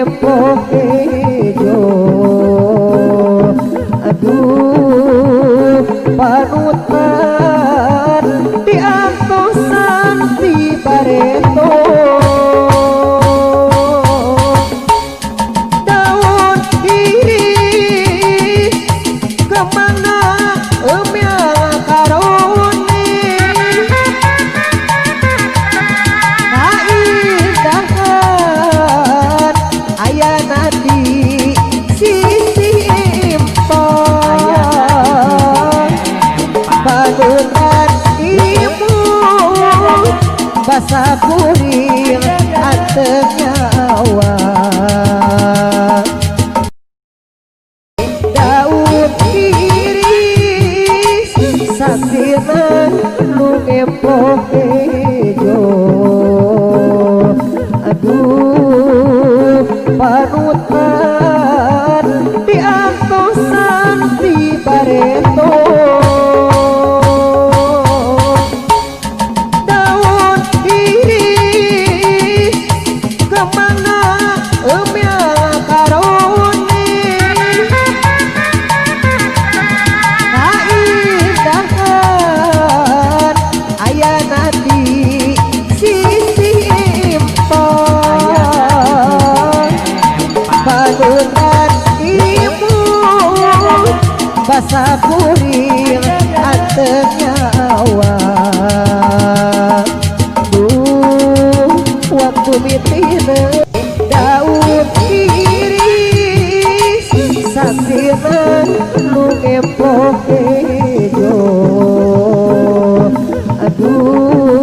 ngempoh hejo. Aduh, panutan diantosan ti bareto. Daun iris kemana emyang karone, kaindahan ayana di sisi empang. Panutan ibu basa kuring anteng nyawa. Daun iris saksina nu ngempoh hejo. Aduh, panutan diantosan ti bareto. Daun iris kemana emyang karone, kaindahan ayana di sisi empang. Panutan ibu basa kuring anteng nyawa. Duh, waktu mitina daun iris saksina nu ngempoh hejo. Aduh.